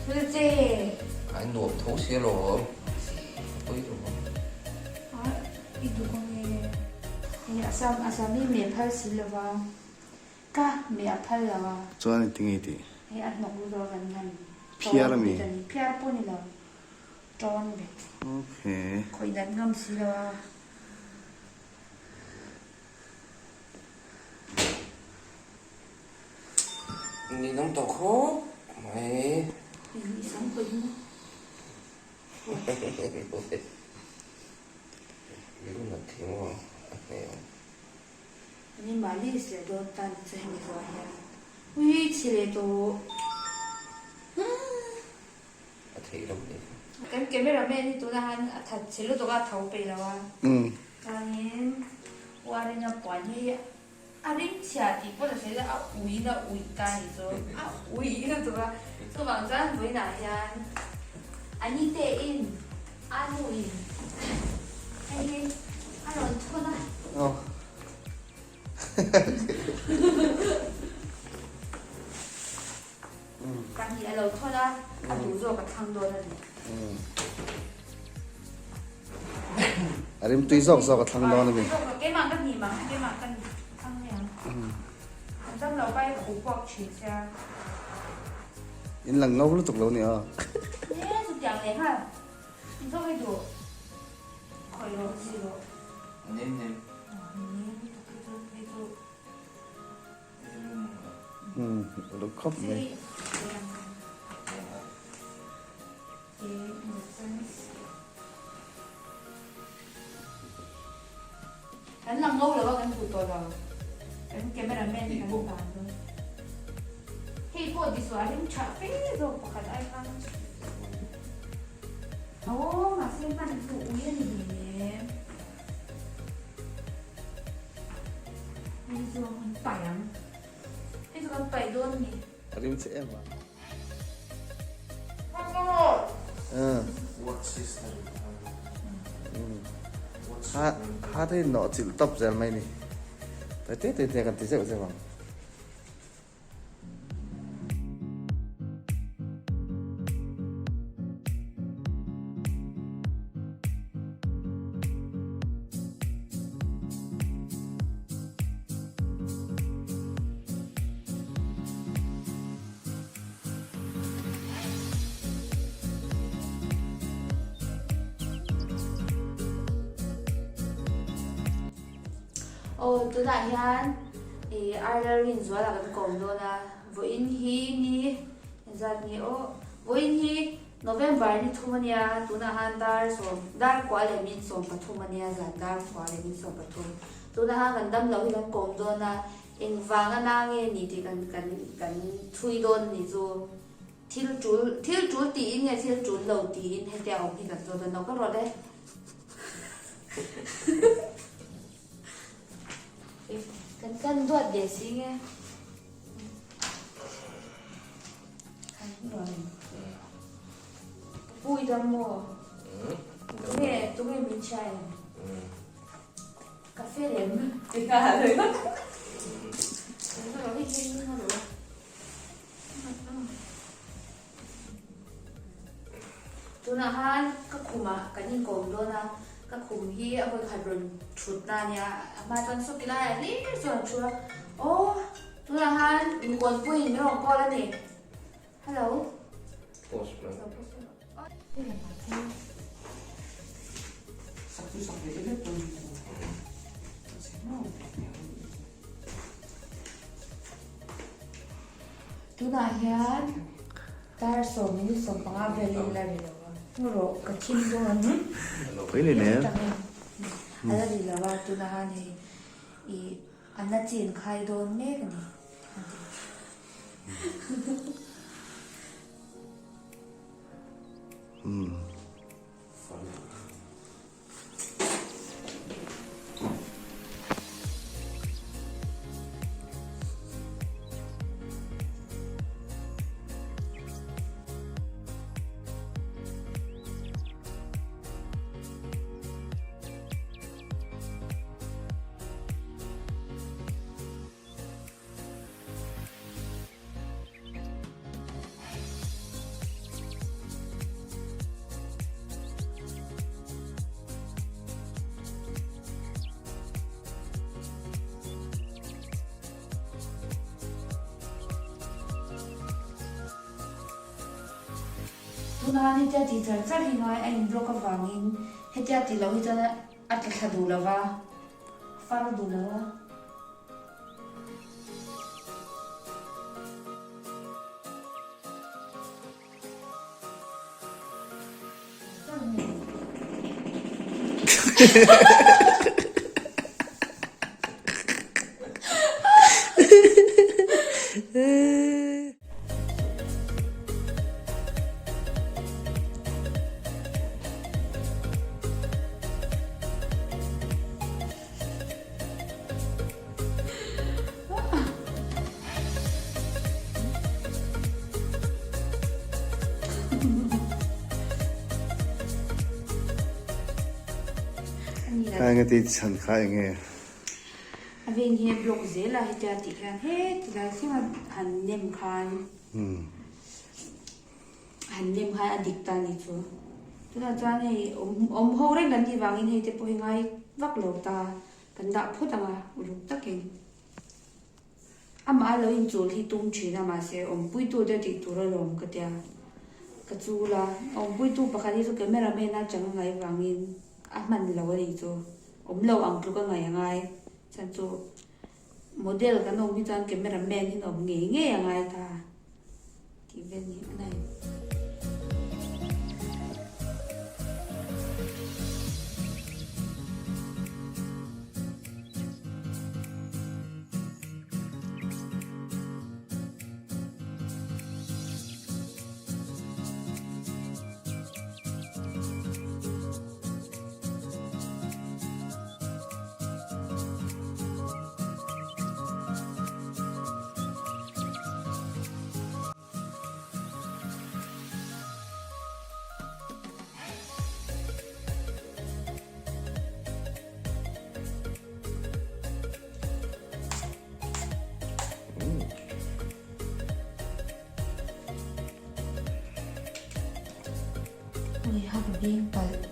Thil che. A nuam tho si alawm. A pawi lo ang. A i duh ang e. Hei Assam Assam hi meh phal si lova ka meh a phal lo a. Chuan engti nge i tih? Hei a hnawk lutuk a kan han Phiar a mi? Phiar pawh ni lo. Tawn bet. Okay. Khawih dat ngam si lo a. Ninawm tawh khawp mai. I sam pawh hi. Lu nat thei maw a hne awm. Ani malis leh dawn tan chu hemi zawh hian ui chhi leh tawh. A theih lo ni. Kan camera man hi tunah han a that chhe lutuk a, a tho peih lo a. Chuanin uarin a puan hi a ring chhia tih pawh la sawi la, a uiin a uih ta a nih chu, a uih lutuk a. Chuvang chuan vawiinah hian a ni te in a nu in hei hi a rawn thawn a. Pahnih a lo thawn a, a duh zawk a thlang dawn a ni. A rimtui zawk zawk a thlang dawn a ni. Keimah ka hnim ang, keimah ka thlang mai ang. Kan dam lo pai ka u puak thin sia. In lang ngau lutuk lo ni aw. E chutiang leh nghal. In zawk hi duh. Khawih rawh, zir rawh. Nem nem. Nem lutuk hi chu hei chu. Lo khawp mai. Kan lang ngo lo a kan duh tawh lo. Kan camera man kan tan dawn. Hei pawh tisual in tha fe zawk pakhat ai khan. Aw mahse hman chu ui a ni hleinem. Hei chu an paih ang. Hei chu kan paih dawn ni. A rim che em a. Ha ha te nawh chilh tawp zel mai ni. Tawi te te te kan ti zeuh zeuh ang. Aw tunah hian ih Arla Rinzuala kan kawm dawn a, vawiin hi ni engzat nge aw, vawiin hi November ni thum a nia, tunah khan dar sawm dar kua leh min 13 a nia, zan dar kua leh min 13, tunah khan kan damlo hi kan kawm dawn a, engvanga na nge ni tih kan kan kan chhui dawn a ni chu. Thil tul thil tul tiin nge thil tul lo tiin hetia awm hi kan zawt a, no ka rawt e. Kan kan duat ve si nge. Pui dam maw? Tunge tunge min hria em? Ka fel em? Ti nghal. Tunah khan ka khumah kan inkawm dawn a, ka khum hi a vawikhat rawn thut na ania, a hma chuan sawti laiah hlir chuan a thu a, aw tunah khan inkawnpuiin min rawn call a ni, hello. Tunah hian dar sawm minute 15 velin la ri lo a. Ngaw rawh ka thim dawn. Pui ni nen. A la ri lo a tunah hian hei ih an la chin khai dawn mek a ni a ti. Tuna han hetia tih char char hi ngai a in block avangin hetia tih loh hi chuan a tla thla duh lo va, a far duh lo a. Kha enge tih chhan kha enge? A veng hi a block zel a hetia tih hian heti lai thleng a han nem khan han nem khan a dik ta a ni chu. Tunah chuan hei awm ho reng kan tih vangin hei te pawh hi ngai vak lo ta. Kan dah phawt ang a, uluk takin. Amah a lo inchul hi tum thin a, mahse awmpuitute tih tur alawm ka tia. Ka chul a, awmpuitu pakhat hi chu camera man a chang a ngaih vangin a hman lo a nih chu. Awm lo ang tluk a ngaih a ngai. Chuan chu model kan awm hi chuan camera man hi an awm ngei ngei a ngai ta tih vel ni a nei. Ui ha ka beng palh.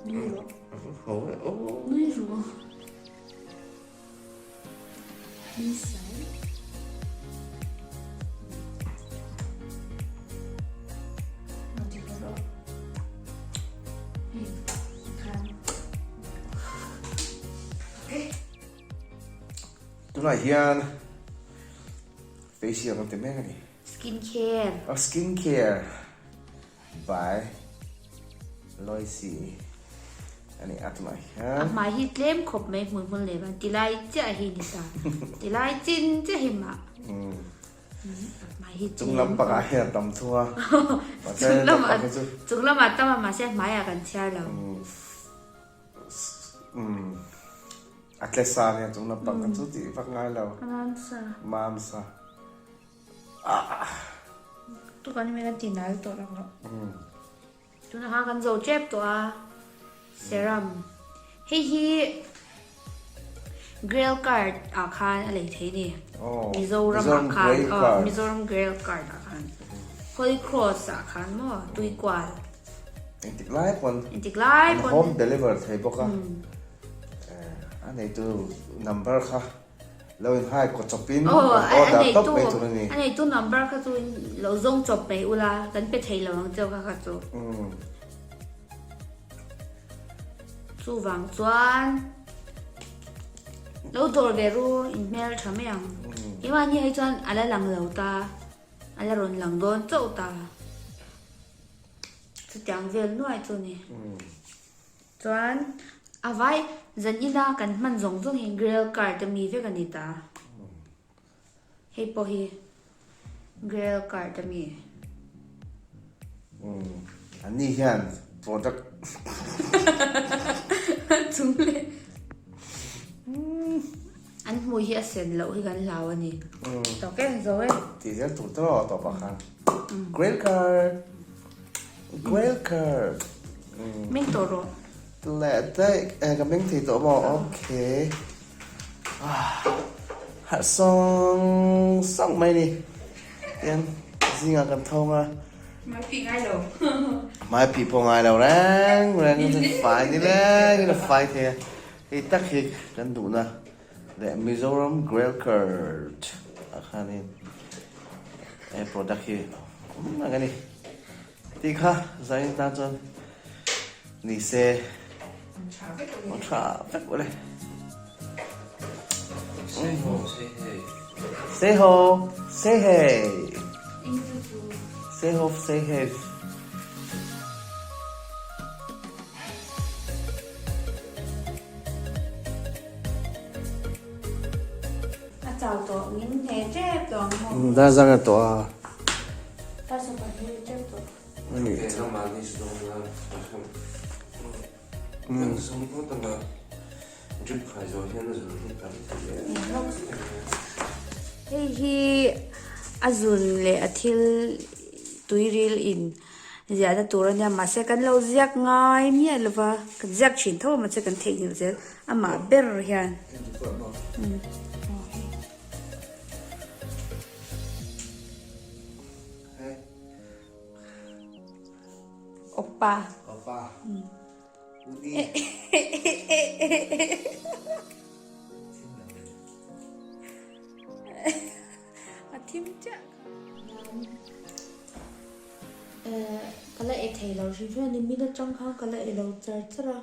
Nui rawh. Nui sai. Tunah hian facial kan ti mek a ni. Skin care. Oh, skin care by Loisy a ni a tunah hian. A hmai hi tlem khawp mai hmui hmun leh van tilai chiah hi ni ta. Tilai chin chiah hi mah. A hmai hi tlem. Chung lam pakah hian a tam thung a. Chung lamah chung lamah tam a mahse hmaiah kan chhiar lo. Umm a tle sa nia chung lampang kha chu tih vak ngai lo. A mam sa. Mam sa. Ah. Tu kan mi kan ti nal tawh lo. Umm. Tuna kha kan zo tep tawh a. Serum. Hei hi Grail card ah khan a lei thei ni. Oh. Mizoram ah khan. Oh, Mizoram Grail card ah khan. Holy Cross ah khan mo tuikual. Engtik lai pawn Engtik lai an pawn home deliver thei bawk a a neitu number kha lo in hai kaw chawpin Aw an a order neitu tawp mai tur a ni. a neitu number kha chu lo zawng chawp mai ula kan pe thei lo ang cheu kha kha chu. Chuvang chuan lo dawr ve ru in hmel tha mai ang. Keimahni hi chuan a la lang lo ta a la rawn lang dawn chauh ta. Chutiang vel nuai chu ni. Chuan a vai zan ina kan hman zawng zawng hi grill card a mi vek a ni ta. Hei pawh hi grill card a mi. An ni hian product chung leh. An hmui hi a sen loh hi kan hlau a ni. Tawk e, zo e. Tih zel tur tawh a tawpah khan. Grail card. Grail card. Meng tawh rawh. Leh daih eh ka meng thei tawh maw okay. Harh sawng sawng mai ni. Tian zingah kan thawng a. Hmai pih ngai lo. Hmai pih pawh ngai lo reng reng a fai ni lengin a fai thei a. Hei tak hi kan duhna leh Mizoram Grail Card ah khanin he product hi awm reng a ni. Tih kha zain tan chuan ni se awm tha vek ule. Say ho, say hey. Say ho, say hey. Say ho, say hey. A chau tawh min hne tep tawh ang maw? Dar zang a tawh a. Dar sawpa hi tep tawh. Ani. Hei hi a zun leh a thil tuiril in Ziahna tur a nia mahse kan lo ziak ngai miah lo va, kan ziak thin tho a mahse kan theihnghilh zel amah ber hian. Oppa. Oppa. Uni. A thim chiah Ka la ei thei lo hrim hrim a ni, min atang khan ka la ei lo char char a,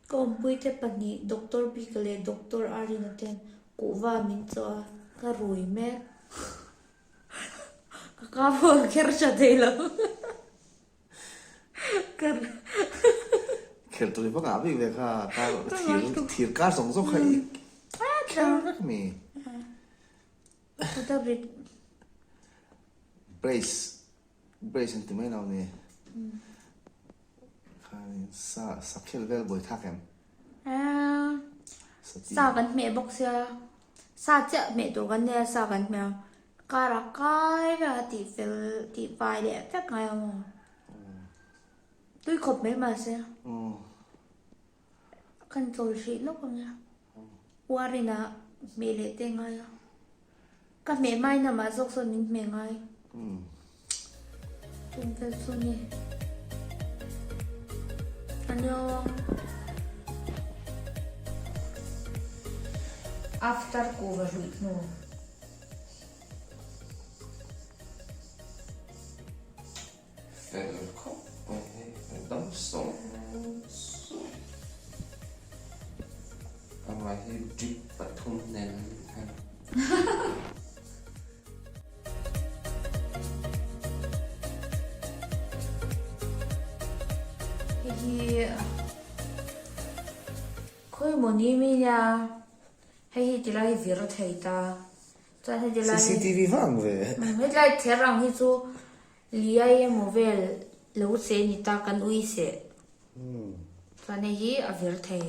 ka awmpui te pahnih Doctor Bika leh Doctor Arina ten kuhva min chawh a, ka rui mek ka kap ho a kher tha thei lo ka Kher tui vak ah bik ve kha kar thir thir kar zawng zawng kha i kher vek mi. Brace brace an ti mai lo ni khanin sa sa khel vel buai thak em sa kan hmeh bawk sia sa chiah hmeh tur kan nia sa kan hmeh a kar a kai vek a tih fel tih fai leh vek ngai ang aw tui khawp mai mahse Kan chawl hrih lawk ang e. Uarin a hmeh leh te ngai a. Ka hmeh hmain amah zawk sawn min hmeh ngai. Chung vel chu ni. Annyeong. After kuva hluih hnu. Fel khawp mai hei a dam sawng sawng amah hi drip pathum nen an Hei hi khawi maw ni mi nia hei hi tilai vir thei ta chuan heti lai CCTV vang ve heti lai ther ang hi chu Liai emaw vel lo che ni ta kan ui seh. Chuan hei hi a vir thei.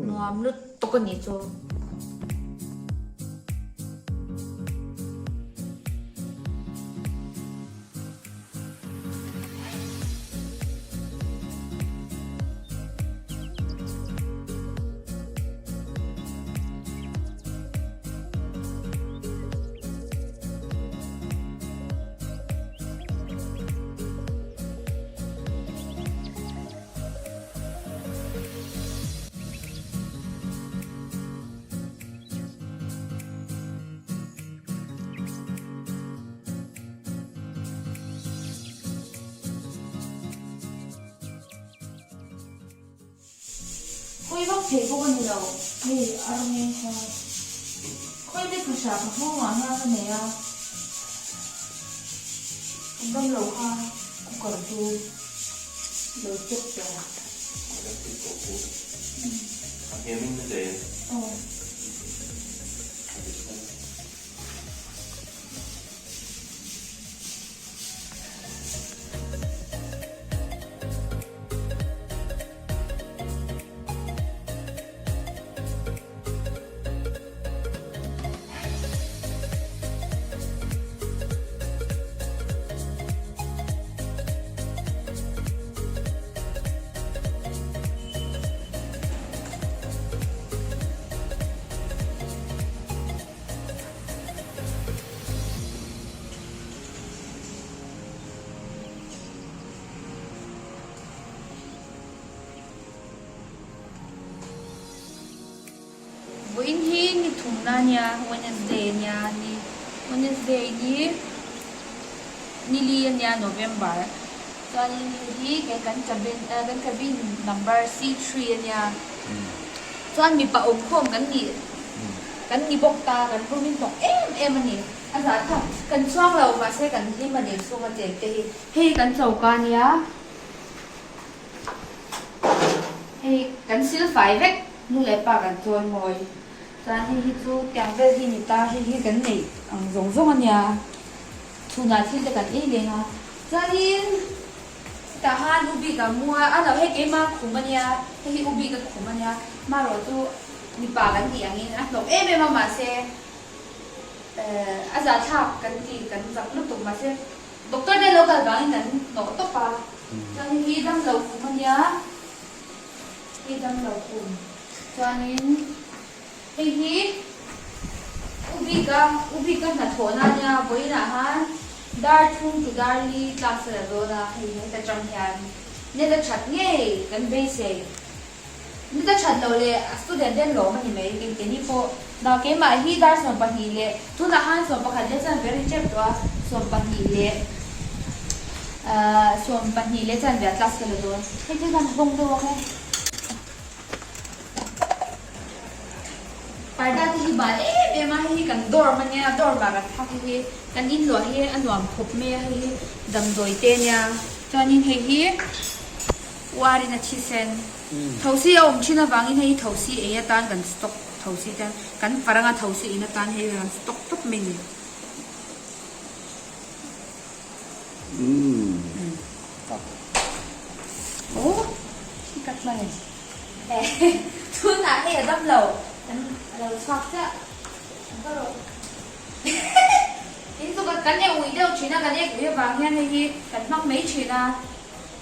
Nuam lutuk a nih chu. Khawi vak thei bawk a ni lo, hei a rawng kha khawi te phahra ka nghawngah hian ka nei a, kan dam lo kha cooker chu lo check teh a. Aw. Vawiin hi ni thumna a nia, Wednesday a nia, ni Wednesday ni ni li a nia November. Chuanin hei hi kei kan cabin kan cabin number C3 a nia. Chuan mipa awmkhawm kan nih kan ni bawk ta, kan room in hnawk em em a ni. A zah thlak kan chhuang lo mahse kan hlim a ni chhunga cheng te hi. Hei kan choka a nia. Hei kan sil fai vek nu leh pa kan chawi mawi. Chuan hei hi chu tiang vel hi ni ta hei hi kan neih ang zawng zawng a nia. Chhunah thil te kan ei leng a. Chuanin tah khan u bik a mu a, a lo hei keimah khum a nia, hei hi u bik a khum a nia. Hmarawh chu mipa kan tih angin a hnawk em em a mahse a zahthlak kan ti kan zak lutuk mahse doctor te lo kal vangin kan hnawh tawp a. Chuan hei hi damlo khum a nia, hei damlo khum chuanin hei hi u bika u bika hnathawhna a nia vawiinah khan dar thum to dar li class a la dawn a hei heta tang hian net a that ngei kan beisei net a that loh leh a student te an lawm a ni mai kei keini pawh dah keimah hi dar 12 leh tunah khan 11 leh chuan ve a ri tep tawh a 12 leh ahh 12 leh chuan ve a class ka la dawn hei thil khan hawng deuh ang e. Parda te hi bal em em a, hei hi kan dorm a nia, dorm ah kan phak hei hi kan inluah hi a nuam khawp mai a, hei hi damdawi te a nia, chuanin hei hi uarin a thisen thosi a awm thin avangin hei hi thosi ei atan kan stock thosi te kan faranga thosi in atan hei kan stock tawp mai a ni. Aw i cut hman em? Tunah hei a dam lo kan a lo chhuak chiah an va rawh in chu kan eh ui deuh thin a kan ek ui avang hian hei hi kan hmang mai thin a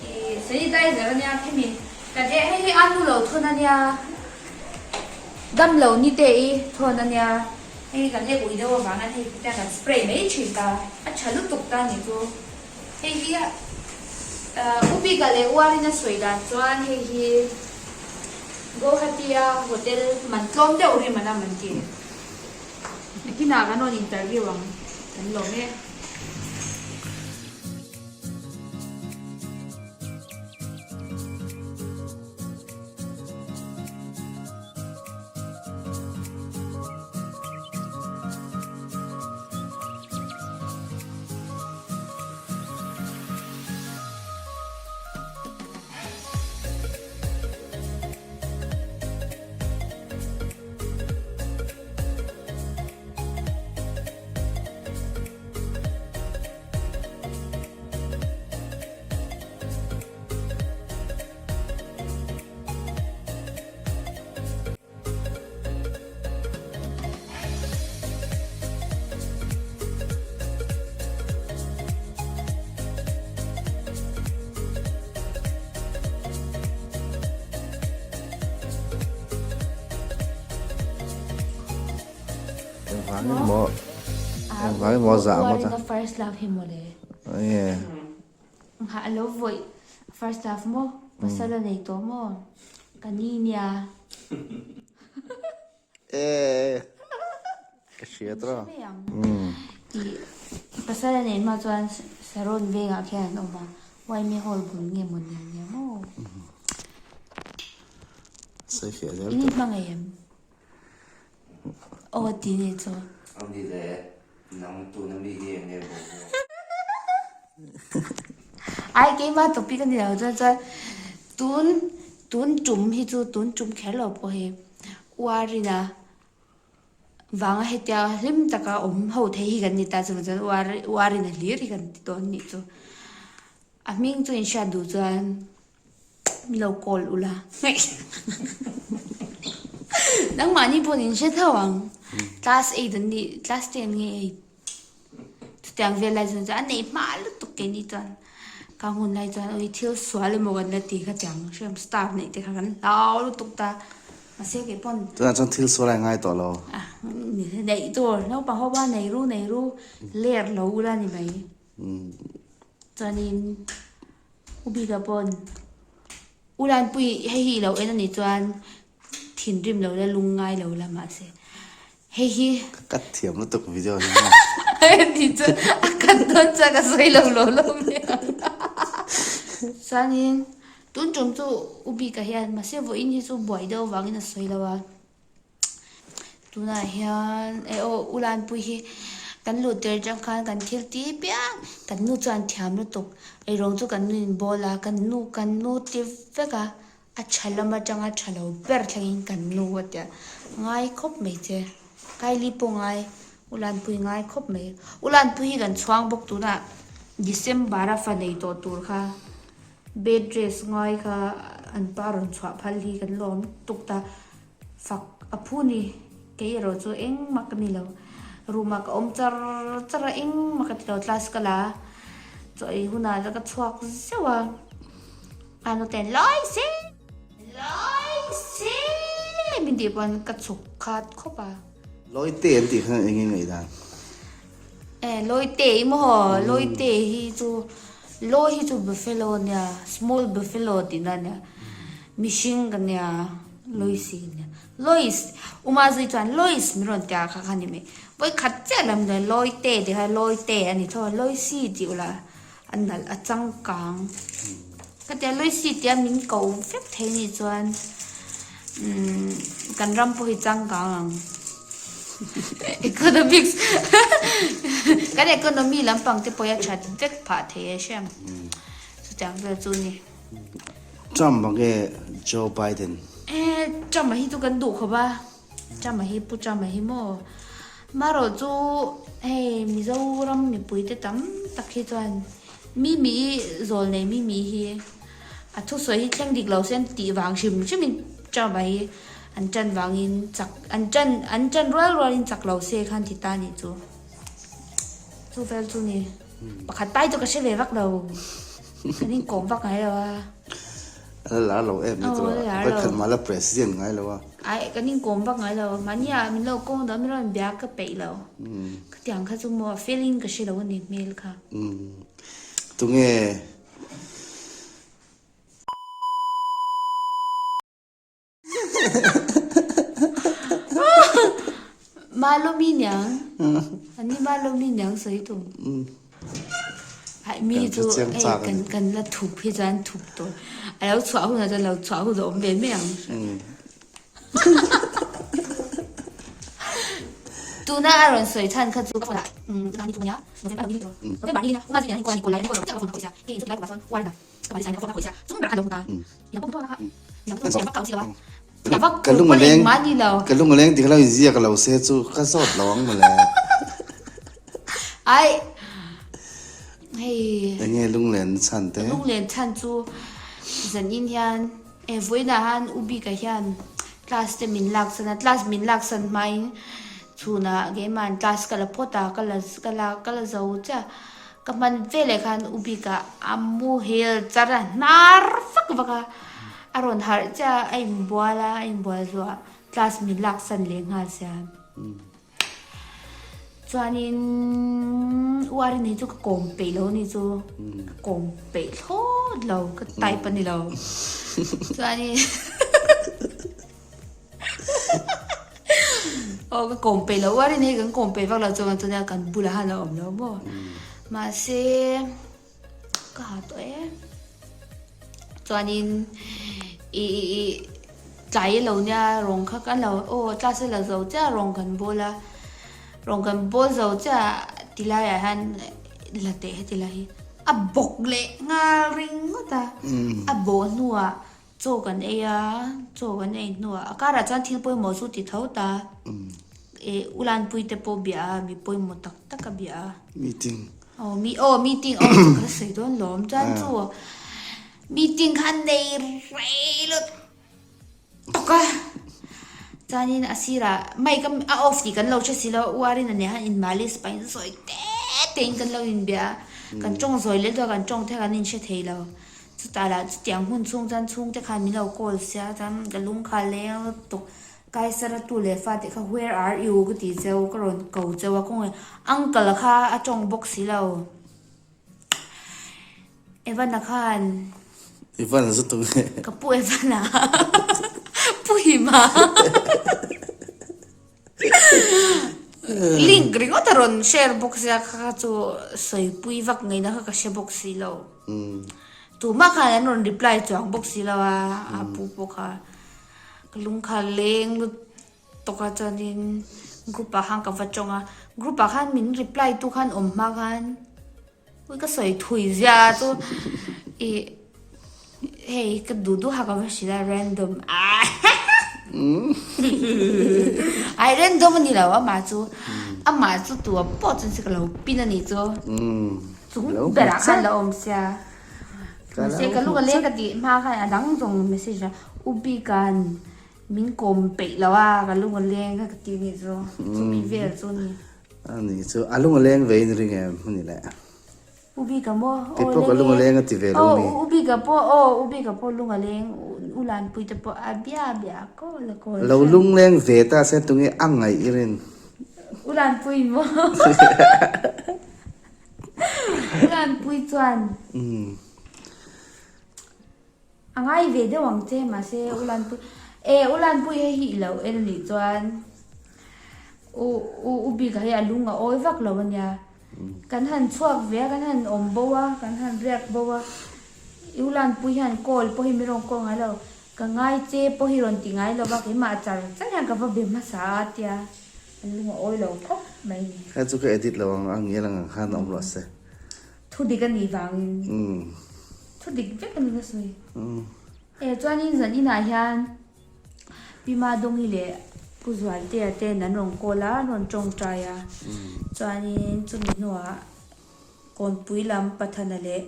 ih sanitizer ania khemi kan eh hei hi a nu lo thawn ania dam lo ni te i thawn ania hei hi kan ek ui deuh avang hian hei te kan spray mai thin ta a tha lutuk ta ni chu. Hei hi U Bika leh Uarin a sawi dan chuan hei hi Guwahati-a hotel man tlawm deuh rim an am an ti. Nakinah kan rawn interview ang kan lawm e. Engvangin maw engvangin maw zah ngawt a. First love hi mawle. Enge. Nghah alo vawih first love maw pasal a nei tawh maw ka ni nia. Eee ka hria tawh. I pasal a nei hma chuan Saron vengah khian an awm a Waimi hall bul nge maw ni nia maw. Sawi fiah zel tawh. In inhmangaih em? Aw ti ni chu. Ani le nang tuna mi hi eng nge bo bo. Ai keimah topic a ni lo chuan chuan tun tun tum hi chu tun tum kher lo pawh hi uarin a vanga hetia hlim taka awm ho thei hi kan ni ta chuvang chuan uar uarin a hlir hi kan ti dawn nih chu a hming chu inhriat duh chuan. Mi lo call ula nangmahni pawh in hre tho ang class eight an nih class ten nge eight chutiang vel lai chuan a neih hma lutuk keini chuan ka hun lai chuan ui thil sual emaw kan la ti kha tiang hriam star neih te kha kan hlau lutuk ta mahse kei pawn Tunah chuan thil sual a ngai tawh lo. Neih tur naupang ho pawh nei ru nei ru ler lo ula ni mai chuanin. U Bika pawn U Lanpui hei hi i lo en a nih chuan thinrim lo la lung ngai lo la mahse. Hei hi. Ka cut thiam lutuk video hi maw. Ni chu a cut dawn chuan ka sawi lo lo lo mai ang. Chuanin tun tum chu u bika hian mahse vawiin hi chu buai deuh avangin a sawi lo a. Tunah hian eh aw u Lanpui hi kan luh tir atang khan kan thil ti piang kan nu chuan thiam lutuk eirawng chu kan nu in bawl a kan nu kan nu ti vek a. A tha lam atanga tha lo ber thlengin kan nu a tia ngai khawp mai che. Kylie pawh ngai, U Lanpui ngai khawp mai. U Lanpui hi kan chhuang bawk tunah December a fa nei tawh tur kha bed rest ngai kha an pa rawn chhuah phal hi kan lawm tuk ta. Fak a phu ni, kei erawh chu engmah ka ni lo. Room ah ka awm char char a, engmah ka ti lo class ka la a, chaw ei hunah la ka chhuak zeuh a. A nuten Lawi se! Lawi se! min tih pawn ka chhuk khat khawp a. Lawi te an tih khan eng nge ngaihdan? E, Lawi te i maw? Lawi te hi chu Lawi hi chu buffalo nia, small buffalo tihna ania. Mihring ka nia, Lawi si ka nia. Lois, Uma zui chuan Lois min rawn ti a kha kha ni mai. Vawi khat chiah lam nia Lawi te tih kha Lawi te a ni tho a, Lawi si tih ula. A nalh a changkang ka tia Loisi tia min ko vek thei nih chuan umm kan ram pawh hi changkang ang economics kan economy lampang te pawh hi a that vek phah thei e hriam chutiang vel chu ni. Trump a nge Joe Biden? E Trump a hi chu kan duh khawp a. Chama hi Pu Chama hi maw? Marawh chu hei Mizoram mipuite tam tak hi chuan Mimi i zawl nei Mimi hi a thusawi hi thleng dik lo se an tih vang hrim hrimin Chama hi an tan vangin chak an tan an tan rual rualin chak lo se khan ti ta nih chu. Chu vel chu ni. Pakhat pai chu ka hre ve vak lo. Kan inkawm vak ngai lo a. A la lar lo em ni tawh a, vai khat mah la president ngai lo a. Ai kan inkawm vak ngai lo, mahni ah min lo kawng dawn min rawn bia ka peih lo. Khatiang kha chu maw a feeling ka hre lo a ni hmel kha. Tunge Malomi niang ani Malomi niang sawi tum ai mi chu hei kan kan la thup hi chuan thup tawh a lo chhuah hunah chuan lo chhuah hun a awm ve mai ang tuna a rawn sawi chhan kha chu Ka lung a leng ka lung a leng tih kha lo inziak lo se chu ka zawt lo ang mawle. Ai hei Enge lunglen chhan te? Lunglen chhan chu zanin hian e vawiinah han u bika hian class te min lak san a class min lak san hmain chhunah keimah class ka la phawt a ka la ka la ka la zo chiah. Ka hman veleh khan u bikah a muhil char a hnar vak vak a, a rawn harh chiah a, a inbual a, a inbual zuah class min lak san leh nghal sia. Chuanin u Arini chu ka kawm peih lo ni chu, ka kawm peih thlawt lo, ka type a ni lo. Chuanin Aw ka kawm peih loh uarin hei kan kawm peih vak lo chuan chuan kan bulah han a awm lo maw mahse ka ha tawh e chuanin i i i tlai lo nia rawng kha kan lo aw class a la zo chiah rawng kan bawl a rawng kan bawl zo chiah ti laiah hian la teh heti lai hi a bawk leh nghal ringawt a a bawh hnuah. Chaw kan ei a, chaw kan ei hnuah a karah chuan thil pawimawh chu ti tho ta. Eh Ulanpui te pawh bia a, mi pawimawh tak tak a bia a. Meeting. Aw mi aw meeting aw chu ka sawi dawn lawm chuan chu meeting kha an nei rei lut tawk a. Chuanin a sirah mic a off tih kan lo hre si lo, uarin a nia khan inmalis pahin zawi te tein kan lo inbia a, kan tawng zawi leh deuh a, kan tawng te kan inhre thei lo. Chutah lah chutiang hun chhung chuan chhungte khan min lo call sia chuan ka lung kha a leng lutuk Kaisara tu leh fate kha where are you ka ti cheu ka rawn ko cheu a kawngah uncle kha a tawng bawk si lo Evan-a khan Evan-a chu tunge? Ka pu Evan-a Pu Hima. Link ringawt a rawn share bawk sia kha kha chu sawipui vak ngaihna kha ka hre bawk si lo. Tumah khan an rawn reply chuang bawk si lo a, a pu pawh kha ka lung kha leng lut tawk a chuanin group ah khan ka va tawng a, group ah khan min reply tu khan awm hma khan ui ka sawi thui zia chu ih hei ka duh duh ha ka va hrilh a random ai random a ni lo amah chu amah chu tua pawh chuan se ka lo pin a nih chu. Chung berah khan la awm sia. Mahse ka lung a leng ka tih hma khan a dang zawng message a U Bika'n min kawm peih lo a ka lung a leng kha ka ti nih chu chumi vel chu ni. A ni chu a lung a leng ve in ring em ni le. U Bika maw Kei pawh ka lung a leng a ti ve lo mi. U Bika pawh aw U Bika pawh lung a leng U Lanpui te pawh a bia bia kawl a kawl. Lo lung leng ve ta se tunge a ngaih i rin. U Lanpui maw. Lanpui chuan a ngai ve deuh ang che mahse u Lanpui e u Lanpui hei hi i lo en anih chuan u u u bik ah hi a lung a awi vak lo ania kan han chhuak ve a kan han awm bo a kan han riak bo a u Lanpui hian call pawh hi min rawn call ngai lo ka ngai che pawh hi rawn ti ngai lo va keimah a char char hian ka va be hmasa a tia. An lung a awi lo khawp mai ni. Kha chu ka edit lo ang a ngial ang ang khan awm rawh se. Thu dik a nih vangin. Thu dik vek a ni ka sawi. E chuanin zan inah hian Pi Madongi leh Pu Zualtea ten an rawn call a, an rawn tawngtai a. Chuanin chumi hnuah Kawnpui lam Pathana leh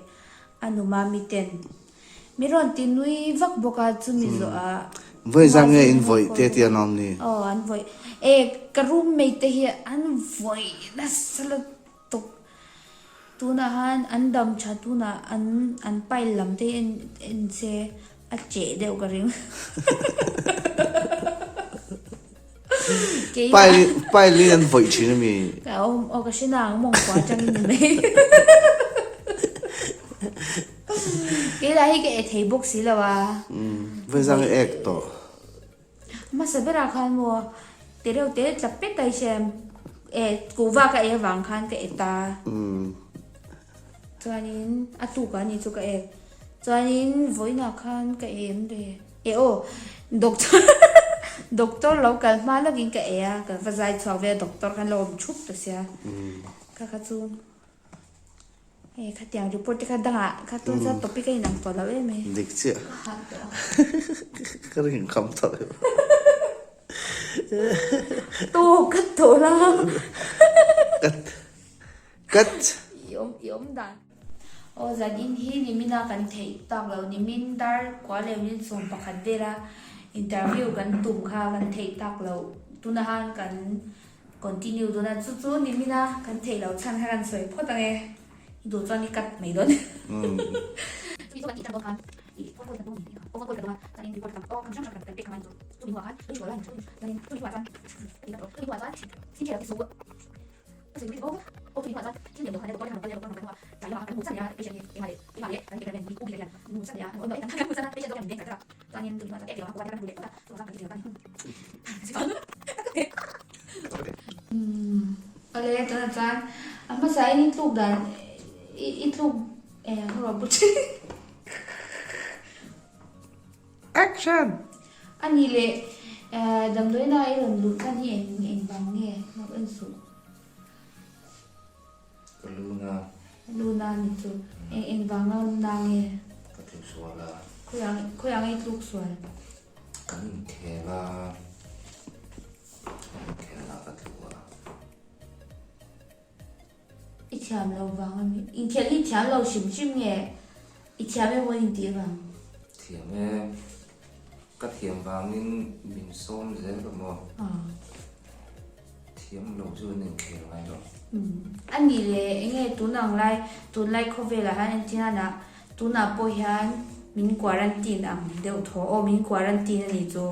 a nu Mami ten Mi rawn ti nui vak bawk a chumi zawh ah. Vawi zan nge in vawih te tih an awm ni? Aw an vawih. E ka roommate te hi an vawih nasa lutuk. Tunah han an dam tha tunah an an pile lam te hi en en se a cheh deuh ka ring. Pile pile in an vawih thin ami? Ka awm aw ka hre nang mawngkua atangin ni mai. Kei lah hi ka e thei bawk si lo a. Vawi zang i ek tawh. Hmasa berah khan maw te reuh te tla pet a i hre em e kuhva ka ei avang khan ka e ta. Chuanin a tuk ah ni chu ka ek. Chuanin vawiinah khan ka ei em le. E aw doctor doctor lo kal hma lawkin ka ei a ka va zai chhuak vel a doctor khan lo awm thup ta sia. Kha kha chu. Hei khatiang report te kha dangah kha tun chuan topic a inang tawh lo em e. Dik chiah. Ka ring kham tawh lo. Tu ka tawh la. Kat. Kat. I awm i awm dan. Aw zan in hi nimin a kan theih tak lo nimin dar kua leh min 11 vela interview kan tum kha kan theih tak lo tuna han kan Continue dawn a, chu chu nimin a kan theih loh chhan kha kan sawi phawt ang e, i duh chuan i cut mai dawn. Awle tunah chuan a hmasa in i tluk dan i tluk eh a rawh bu thin. Action! A nih leh damdawiina i rawn luh chhan hi eng eng vang nge lo en suh. Ka luna. Luna ni chu eng eng vanga luna nge? Ka tluk sual a. Khawiah khawiah nge i tluk sual? Kan inkhel a, kan inkhel a ka tluk a. I thiam lo vang a mi? Inkhel hi thiam lo hrim hrim nge i thiam emaw in tih vang? Thiam e. Ka thiam vangin min sawm zel lo maw? Thiam lo chu an inkhel ngai lo. A nih leh enge tun ang lai, tunlai khawvelah hian entirna tunah pawh hian min quarantine ang deuh thaw aw min quarantine a nih chu.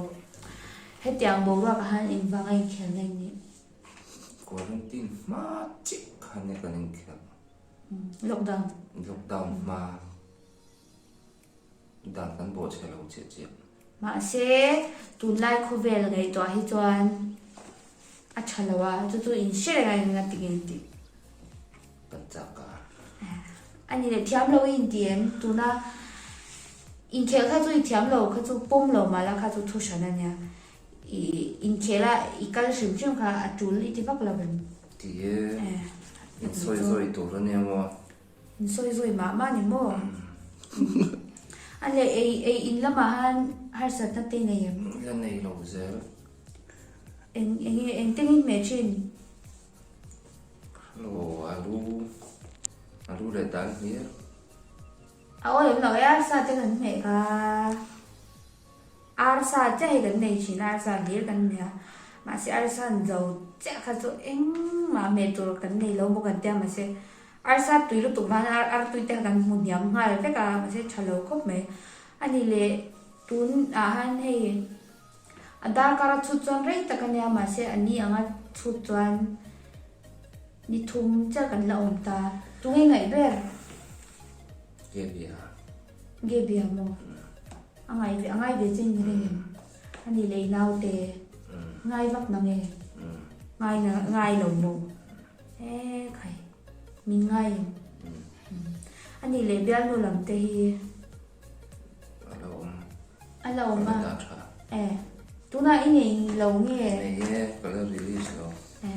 Hetiang boruakah hian engvanga inkhel na in nih? Quarantine hma chiah khan e kan inkhel. Lockdown. Lockdown hma. Dan kan bawh chhe lo chiah chiah. Mahse, tunlai khawvel ngaihtuah hi chuan. A tha lo a, chu chu in hre reng a eng a ti nge tih. Kan chak a. A ni leh thiam lo i inti em? Tuna inkhelh kha chu i thiam lo kha chu pawm lo mah la kha chu thu hran a nia. I inkhelh a i kal hrim hrim kha a tul i ti vak lo em? Ti e, in sawi zawi tur a nia maw? In sawi zawi mah mah ni maw? A leh ei ei in lamah han harsatna te i nei em? La nei lo zel. Eng eng nge eng tengin hmeh thin? Hello, alu alu leh dal hlir. A awi awm lo e, arsa te kan hmeh kha. Arsa chiah hi kan nei thin a, arsa hlir kan hmeh a. Mahse arsa an zo chiah kha chu engmah hmeh tur kan nei lo bawk an tia mahse arsa tui lutuk vang hian artui te kha kan hmu hniam nghal vek a mahse tha lo khawp mai. A ni leh tun ah han hei A darkar a chhut chuan rei tak a nia mahse a ni anga chhut chuan ni thum chiah kan la awm ta. Tunge ngaih ber? Gebia. Gebia maw? A ngai ve a ngai ve che in ring em? A ni leh i naute ngai vak na nge? Ngai na ngai lo maw? E khai min ngai em? A ni leh bialnu lam te hi. A lo awm. A lo awm a. E. Tunah i nei lo nge? Nei e, ka la release lo. E.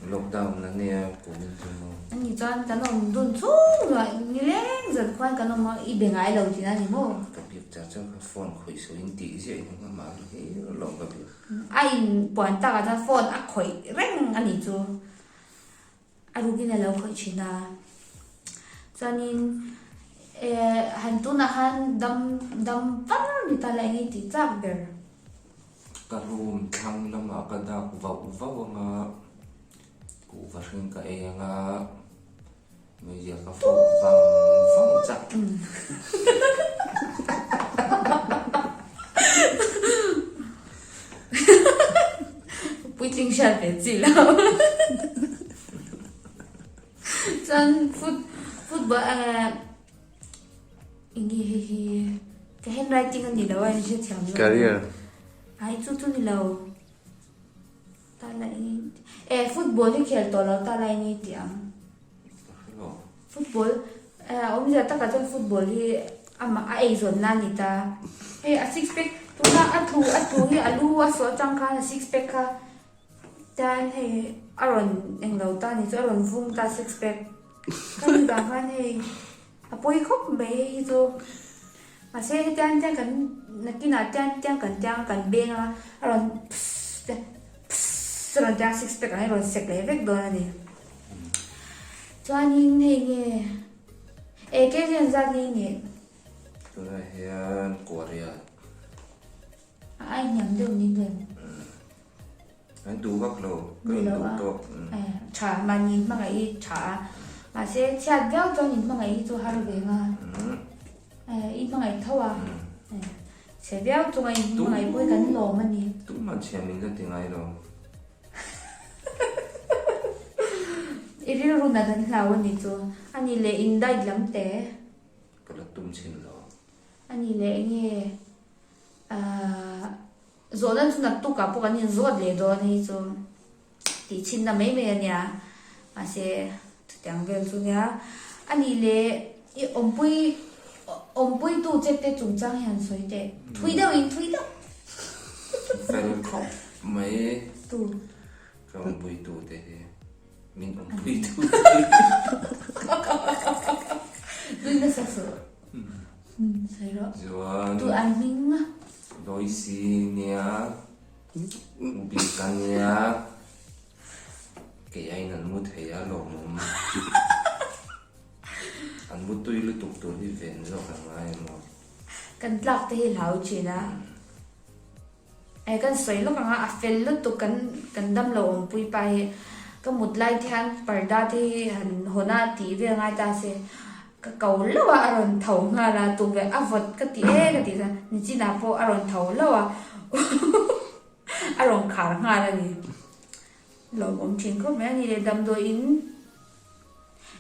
Lockdown a nia kum in chu maw. A ni chuan kan awm dun chhung ruah nileng zan khuan kan awm a, i be ngai lo tihna a ni maw? Ka biak char char kha phone khawih suh in tih ziah in a mah hi lawm ka biak. A inpuan takah chuan phone a khawih reng a nih chu. A rukin a lo khawih thin a. Chuanin eh han tunah khan dam dam var ni ta la eng i tih chak ber. Ka room thlang lamah ka dak vauh vauh anga kuhva hring ka ei anga meizial ka fawp vang vang chak. Puitling hriat ve chi lo. Chuan foot football eh eng nge hei hi ka handwriting a ni lo a in hrethiam lo. Career. Ai chu chu ni lo. Ta la eng eh football hi khel tawh lo ta la eng nge tih ang. Football eh awmzia takah chuan football hi amah a eizawnna a ni ta. Hei a six pack tuna a tlu a tlu hi a lu a sawh atang khan a six pack kha tan hei a rawn englo ta ni chu a rawn vung ta six pack ka ni vang khan hei a pawi khawp mai hei hi chu mahse hetiang tiang kan nakinah tiang tiang kan tiang kan beng a a rawn pss te pss a rawn tia six pack ang hi a rawn sek leh vek dawn a ni. Chuanin hei nge e kg an zat nge nih? Tunah hian Korea. A ai hniam deuh ni tlem. An duh vak lo, ka in duh tawk. Tha, mahni in hmangaih hi tha a. Mahse chhiat viau chuan in hmangaih hi chu har ve nga. I hmangaih tho a. Chhe viau chunga in hmangaih pawh hi kan lawm a ni. Tumah chhia min la ti ngai lo. I rilru nat an hlau a ni chu. A ni leh in diet lam te. Ka la tum chhin lo. A ni leh eng nge ahh zawhna chu naktukah pawh kan inzawt leh dawn a hi chu tih chhinna mai mai a nia. Mahse chutiang vel chu nia. A ni leh i awmpui awmpuitu che te chungchang hi han sawi teh. Thui deuh in thui deuh. Fel khawp mai. Tu. Ka awmpui tu te hi min awmpui tu te hi. Nui nasa suh. Sawi rawh. Chuan. Tu an hming a. Loisi nia, Bika nia, kei aiin an mu thei a lawmawm. An mu tui lutuk tur hi ven zawk an ngai emaw. Kan tlak te hi hlau thin a. Eh kan sawi lawk ang a, a fel lutuk kan kan damlo awmpui pa hi ka mut lai te hian parda te hi han hawn a tih vel ngai ta se ka ko lo a a rawn tho nghal a tukverh a vawt ka ti e ka tih chuan nichinah pawh a rawn tho lo a a rawn khar nghal a ni. Lawmawm thin khawp mai a ni le damdawi in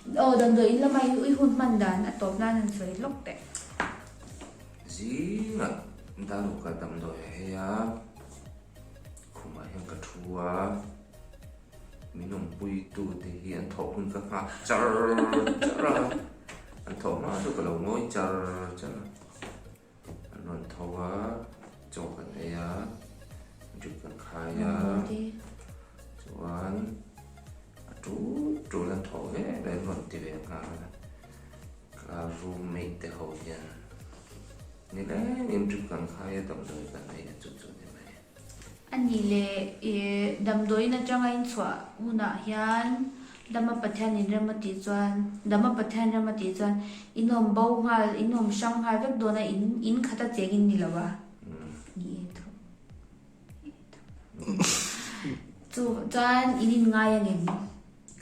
Aw damdawi in lama i ui hun hman dan a tawp nan han sawi lawk teh. Zingah Daruka damdawi a hei a, khumah hian ka thu a. Min awmpui tu te hi an thawh hun ka nghak char char a, an thawh hma chu ka lo ngawi char char a. An rawn tho a, chaw kan ei a, drip kan khai a, chuan a tul tul an thawh ve ve an rawn ti ve nghal a. Ka roommate te ho hian nilengin drip kan khai a, damdawi kan ei a, chu chu a ni mai. A nih leh i damdawiin atanga inchhuah hunah hian Dama Pathian inrem a tih chuan Dama Pathian rem a tih chuan in awm bo nghal, in awm hrang nghal vek dawn a, in in khat a cheng in ni lo a. Ni e tho. Chu chuan in in ngai ang em?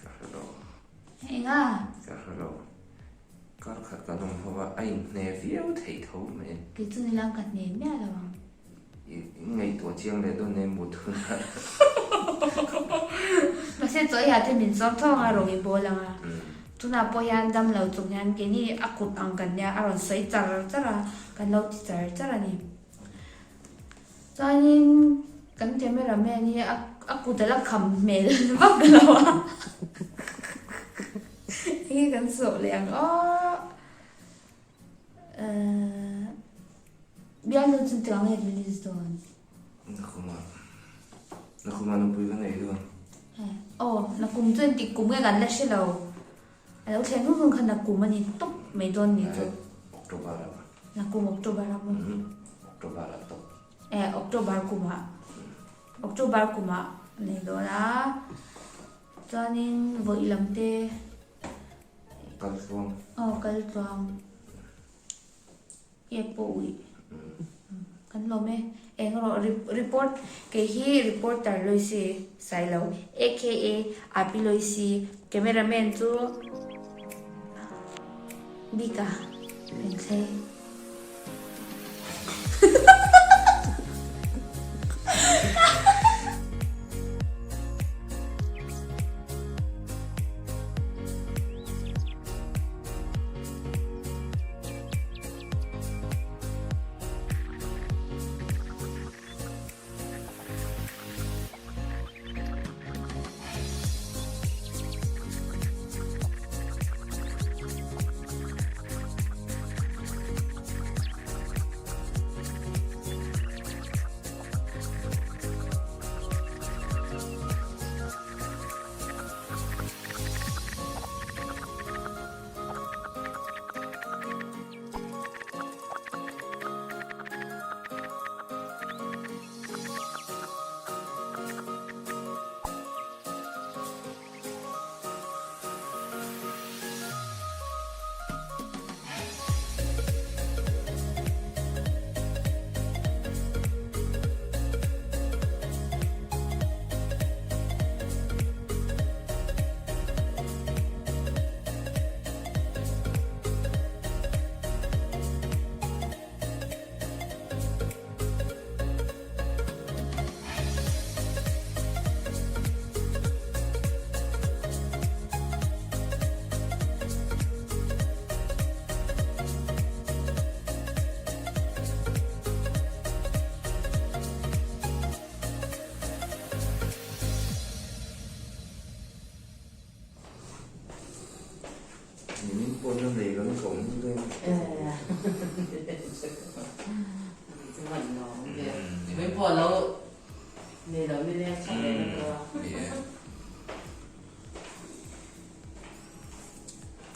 Ka hre lo. Enga? Ka hre lo. Kar khat kan awm ho a, a inhne viau thei tho mai. Kei chu nilang ka hne miah lo ang. I ngaihtuah chiang leh dawn em mut hunah. Mahse chaw ei ah te min sawm tho anga rawng i bawl anga. Tunah pawh hian dam lo chung hian keini a kut ang kan nia a rawn sawi char char a, kan lo ti char char a ni. Chuanin kan camera man hi a kut a la kham hmel vak lo a. Enge kan sawh leh ang aw. Bialnu chu tiang nge release dawn? Nakuma Nakuma nupui ka nei dawn. Aw nakum chu engtik kum nge kan la hre lo. A lo thlen hun hun kha nakum a ni tawp mai dawn ni chu. October ah. Nakum October ah maw? October ah tawp. Eh October kumah October kumah nei dawn a. Chuanin vawi lam te. Kal tluang. Aw kal tluang. Cake pawh uih. Kan lawm e. Eng rawh report kei hi reporter Loisi Sailo aka Api Loisi cameraman chu Bika Renthlei. Nimin pawh na nei kan ka awm reng.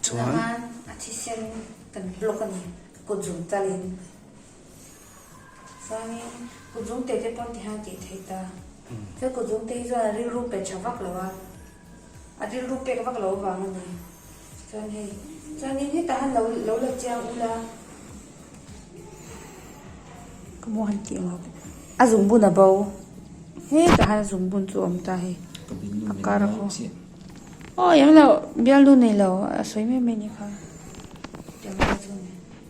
Chuan. A thisen kan block a ni kut zung talin. Chuanin kut zung te te pawn ti hian tih theih ta. Chuan kut zung te hi chuan a rilru pe tha vak lo a. A rilru pek vak lo vang a ni. Chuan hei, chuanin hetah han lo lo la chiang ula. Ka maw han tih ang a zungbun a bo. Hetah han zungbun chu a awm ta hei. A kar a khaw. Aw eng lo bialnu nei lo a sawi mai mai ni kha.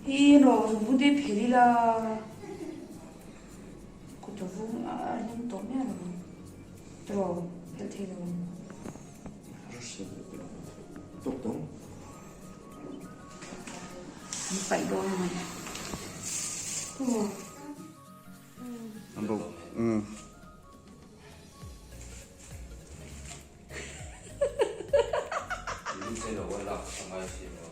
Hi rawh zungbun te hi phel ila. Kut a vung a hlum tawh miah lo ang. Tiraw phelh thei lo ang. An paih dawn a ni. An bo. Umm. Che lo a lak a ngai si lo.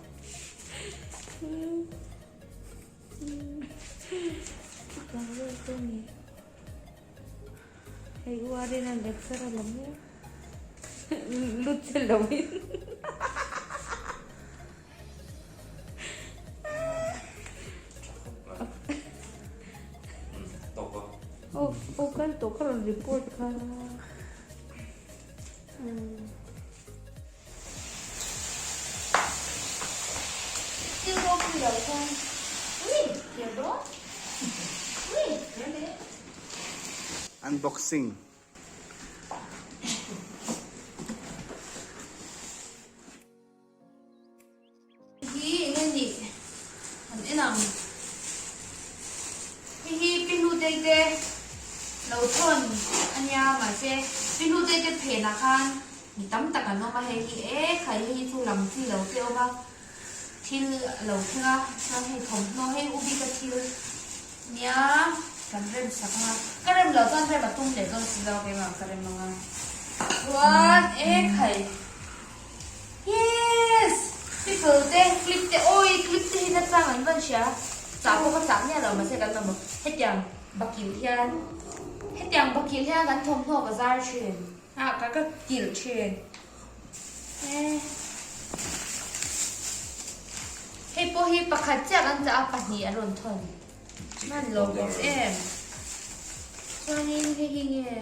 Hei uarin an exer a la mek. Lut che lo in. Aw kal tawh ka rawn report kha. Thil ropui lo chuan ui thlir dawn ui thlir leh. Unboxing. Hi eng nge nih an en ang. Hei hi pi hlutei te lo thawn a nia mahse pi hlutei te phenah khan mi tam tak an awm a hei hi e khai hei hi chu lam chi lo te awm a thil a lo thleng a chuan hei thawmhnaw hei u bika thil nia kan rem sak ang a ka rem loh chuan rem a tum leh dawn si lo keimah ka rem ang a chuan e khai. Yes! Pickle te, clip te, awi clip te hi nachang an van hria. Chah pawh ka chah miah lo mahse kan mamawh. Hetiang bakilh hian, hetiang bakilh hian kan thawmhnaw ka zar thin. Ah ka ka kilh thin. Eh. Hei pawh hi pakhat chiah kan chah a, pahnih a rawn thawn. Hman lawm awm em. Chuanin hei hi nge.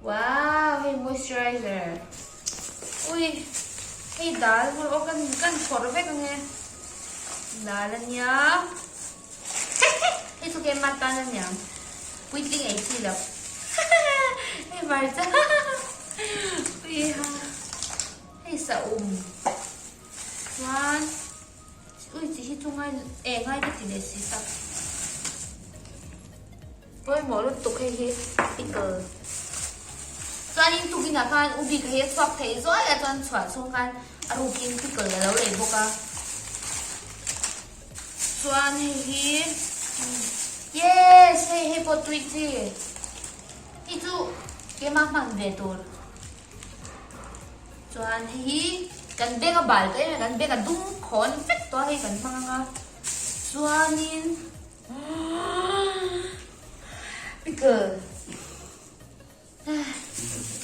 Wow hei moisturizer ui hei dal hmur aw kan kan phawrh vek ange dal ania hei chu keimah tan ania puitling ei chi lo hei hmarcha ui ha hei saum chuan ui chi hi chu ngai e ngai ka ti leh si tak. Pawimawh lutuk hei hi pickle. Chuanin tukinah khan u bik hei a chhuak theih zuai a chuan chhuah chhung khan a rukin pickle a lo lei bawk a. Chuan hei hi yes hei hei pawh tui chi. Hei chu keimah hman ve tur. Chuan hei hi kan beng a bal tawh em em kan beng a dum khawn vek tawh a hei kan hmang ang a. Chuanin. Pickle.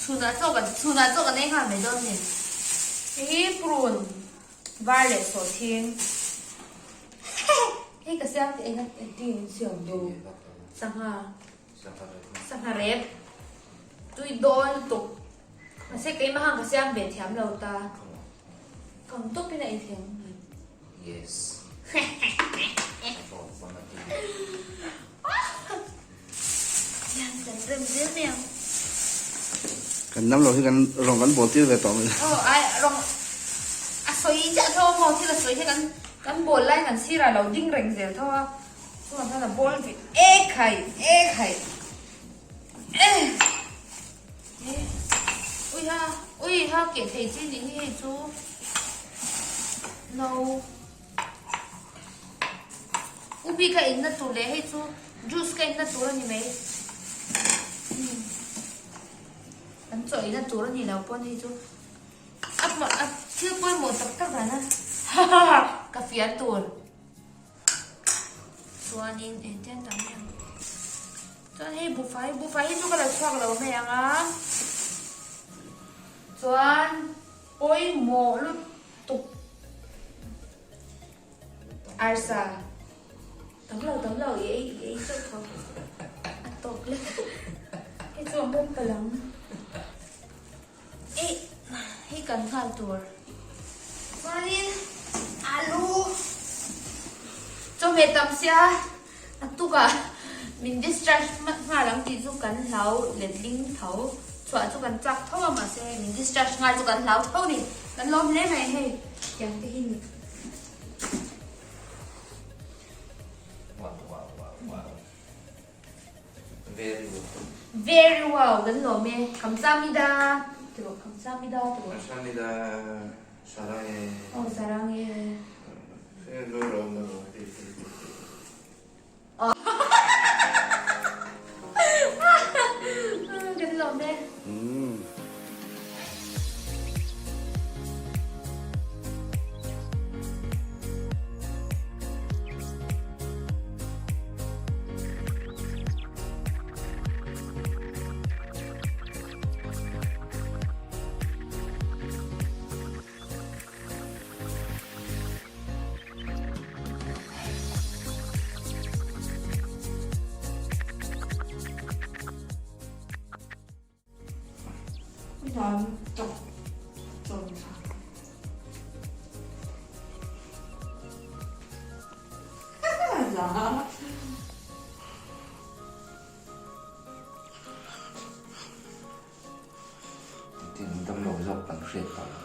Chhunah chaw kan chhunah chaw kan ei nghal mai dawn ni. Hei prune var leh sawhthing. Hei ka siam teh enga engtin in siam duh. Sangha. Sangha rep. Tui dawn lutuk. Mahse keimah khan ka siam ve thiam lo ta. Kang tawpin a ei thiam. Yes. Kan nam lo hi kan rawng kan bawl tir ve tawh mai. Aw ai rawng a sawi chiah tho a maw thil a sawi hi kan kan bawl lai kan sirah lo ding reng zel tho a chungah chuan a bawl ve ek hai ek hai eh ui ha ui ha keh thei chi nih hi hei chu. No. Ubi ka inna tur leh hei chu juice ka inna tur a ni mai. Kan chaw inna tur a ni lo pawn hei chu a a thil pawimawh tak tak dan a ka fian tur. Chuanin engtiang tak mai ang. Chuan hei buhfai buhfai hi chu ka la chhuak lo mai ang a. Chuan. Pawimawh lutuk arsa tam lo tam lo i ei i ei chauh tho a tawp lek hei chu a mawm palh ang ei hei kan nghal tur chuanin alu chawhmeh tam sia a tukah min discharge nghal ang tih chu kan hlau letling tho. Chhuah chu kan chak tho a mahse hei min discharge ngai chu kan hlau tho ni. Kan lawm hle mai hei tiang te hi ni. Wow wow wow wow. Very wow. Very wow kan lawm e. Kamsamida tiraw kamsamida tiraw. Kamsamida sarang e. Aw sarang e. Kan lawm e. Hnam tawk chawn tha. Za. Engtin damlo zawk kan hriat tawh lo.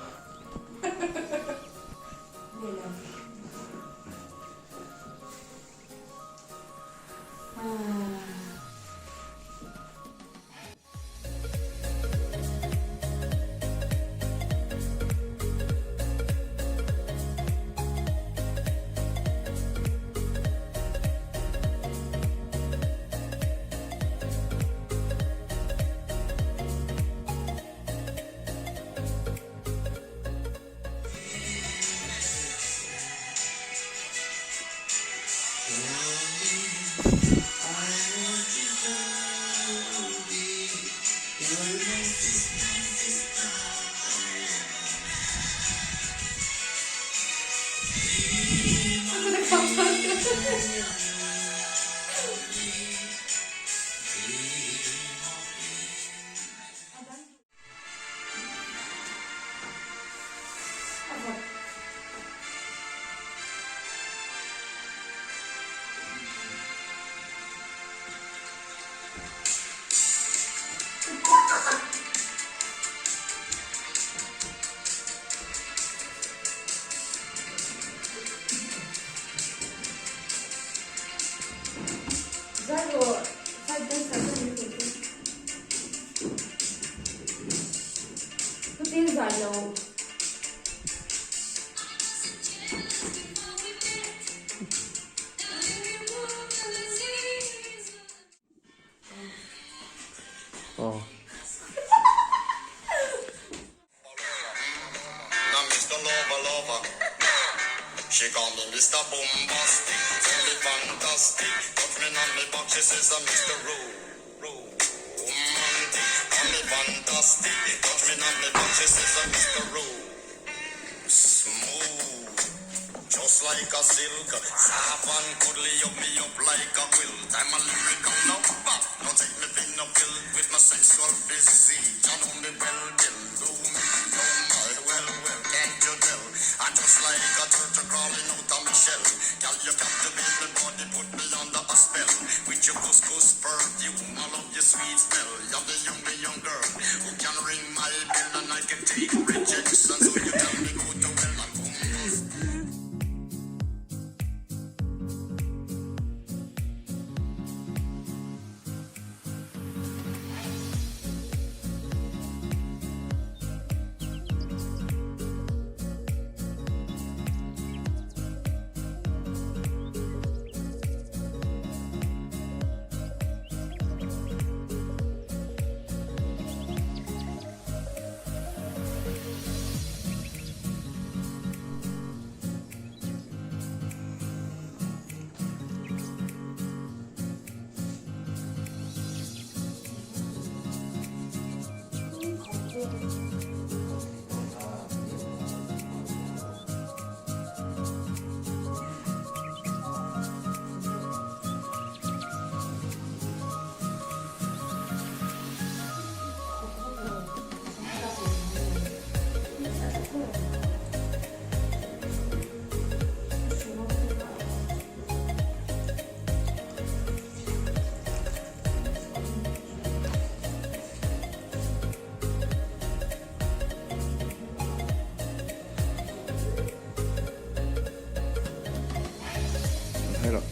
Lehlam.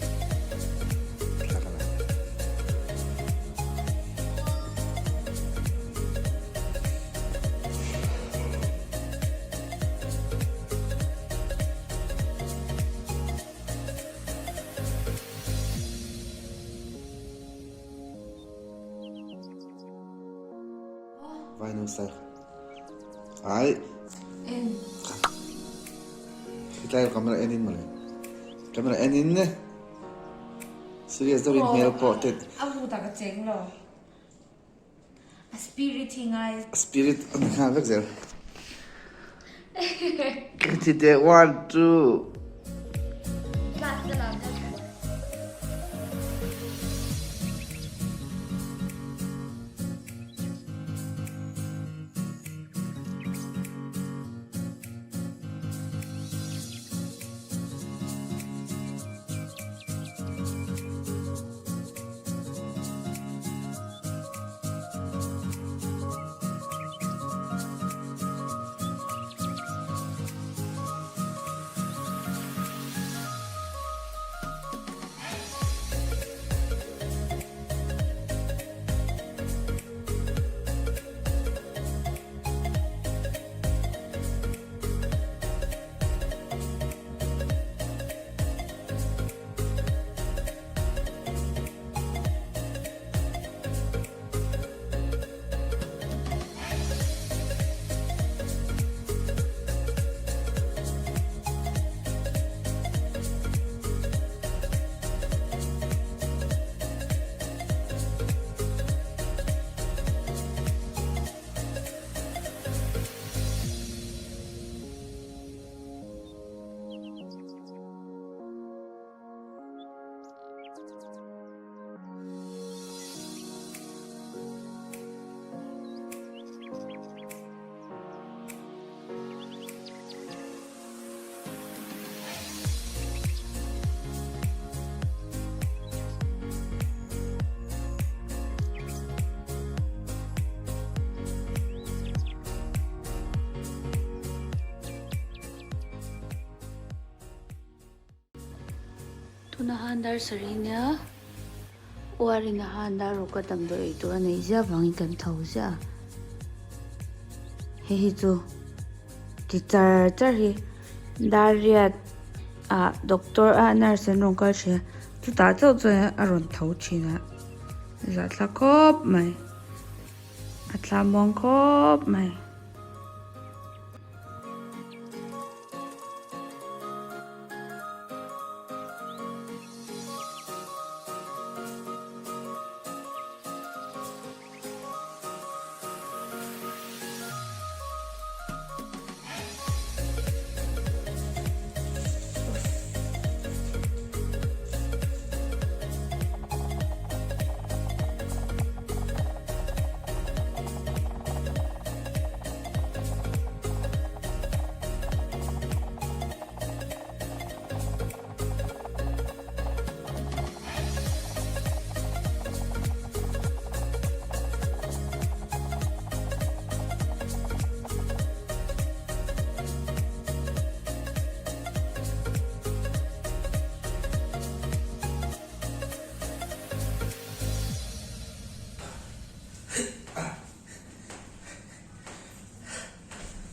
Vai nu sai. Ai. En. Khitlai camera en in mawle. Camera en in ne. Serious deuhin hmel pawh te. A bu tak a cheng lo. A spirit hi ngai. Spirit a ni nghal vek zel. Ti teh one two. Tuna han dar sarih nia uarin a han dar ruk a damdawi ei tur a neih ziah vangin kan tho ziah a. Hei hi chu ti char char hi dar riat ah doctor a nurse an rawn kal thin a chutah chauh chuan a rawn tho thin a zahthlak khawp mai a thlamuang khawp mai.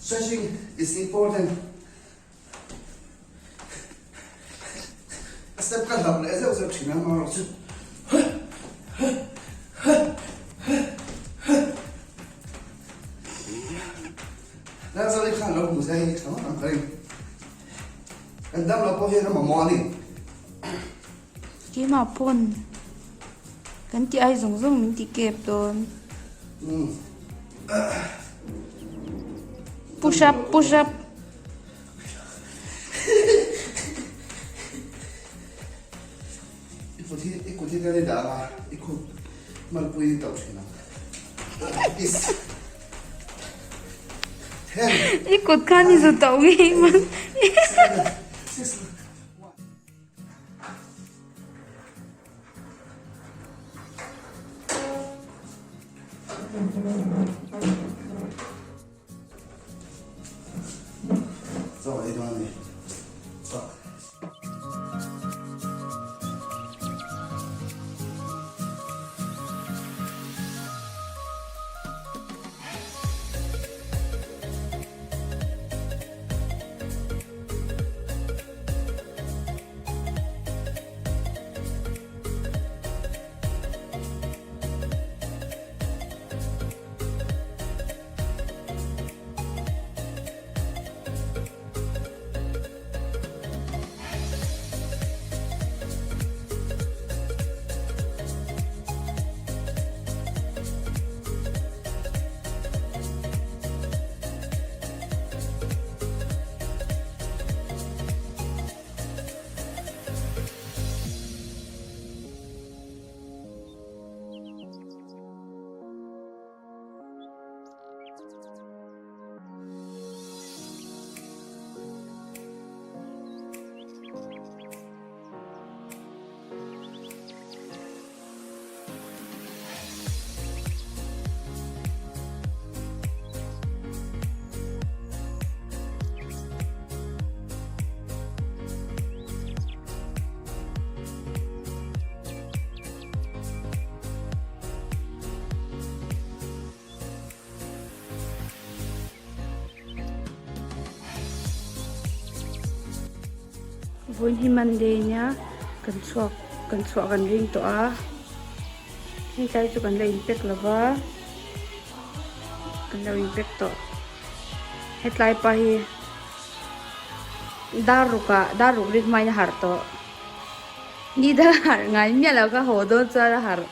Stretching is important. A step ka hlauh leh zeuh zeuh thin a amaherawh chu Lalzali khan lo hmu se hei tha ngawt ang ka ring. Kan dam lo pawh hian a mamawh a ni. Keimah pawn kan tih ai zawng zawng min ti kep dawn. Push up, push up. I kut hi i kut hi ka ni dah anga i kut malpui i tauh thin ang. Is. Ten. I kut khan i zu tauh ngei man. Seven, six, one. Chaw ei dawn a ni. Chaw. Vawiin hi Monday nia kan chhuak kan chhuah kan ring tawh a hei tlai chu kan la in pack lova kan lo in pack tawh hetlai pa hi dar ruk ah dar ruk rik hmain a harh tawh ni dang a harh ngai miah lo ka haw dawn chuan a harh.